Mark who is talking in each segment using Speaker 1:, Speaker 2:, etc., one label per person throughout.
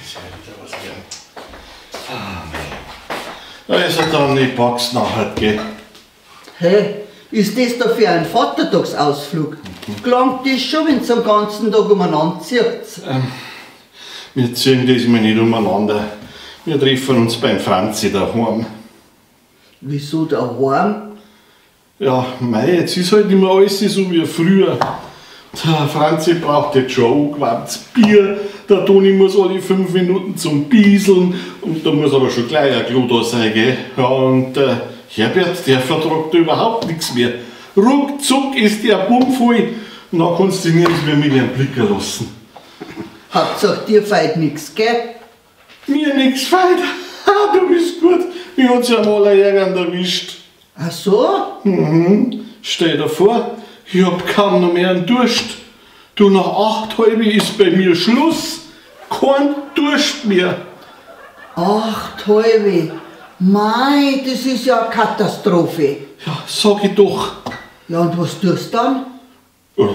Speaker 1: Das wird wieder was werden. Ah, mei. Also dann, ich pack's nachher, gell?
Speaker 2: Hä? Ist das da für einen Vatertagsausflug? Klangt das schon, wenn's am ganzen Tag umeinander zieht?
Speaker 1: Wir ziehen das mal nicht umeinander. Wir treffen uns beim Franzi daheim.
Speaker 2: Wieso daheim?
Speaker 1: Ja, mei, jetzt ist halt nicht mehr alles so wie früher. Der Franzi braucht jetzt schon angewärmtes Bier, der Toni muss alle 5 Minuten zum Bieseln und da muss aber schon gleich ein Klo da sein, gell? Ja, und der Herbert, der vertragt überhaupt nichts mehr. Ruckzuck ist der bummvoll und dann kannst du dich nirgends mehr mit ihrem blicken lassen.
Speaker 2: Hauptsache dir fehlt nix, gell?
Speaker 1: Mir nix fehlt? Ha, du bist gut, mich hat's ja mal ein erwischt.
Speaker 2: Ach so?
Speaker 1: Mhm. Stell dir vor, ich hab kaum noch mehr einen Durst. Du, nach 8:30 ist bei mir Schluss. Kein Durst mehr.
Speaker 2: 8:30? Mei, das ist ja eine Katastrophe.
Speaker 1: Ja, sag ich doch.
Speaker 2: Ja, und was tust du dann?
Speaker 1: Oh,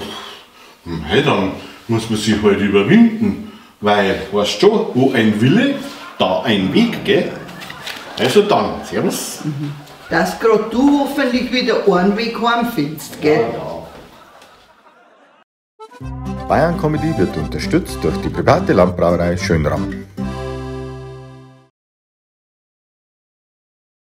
Speaker 1: mei, dann muss man sich halt überwinden. Weil, weißt du schon, wo ein Wille, da ein Weg, gell? Also dann, servus.
Speaker 2: Mhm. Dass grad du hoffentlich wieder einen Weg heimfindest, gell?
Speaker 1: Ja, ja.
Speaker 3: Bayern Comedy wird unterstützt durch die private Landbrauerei Schönram.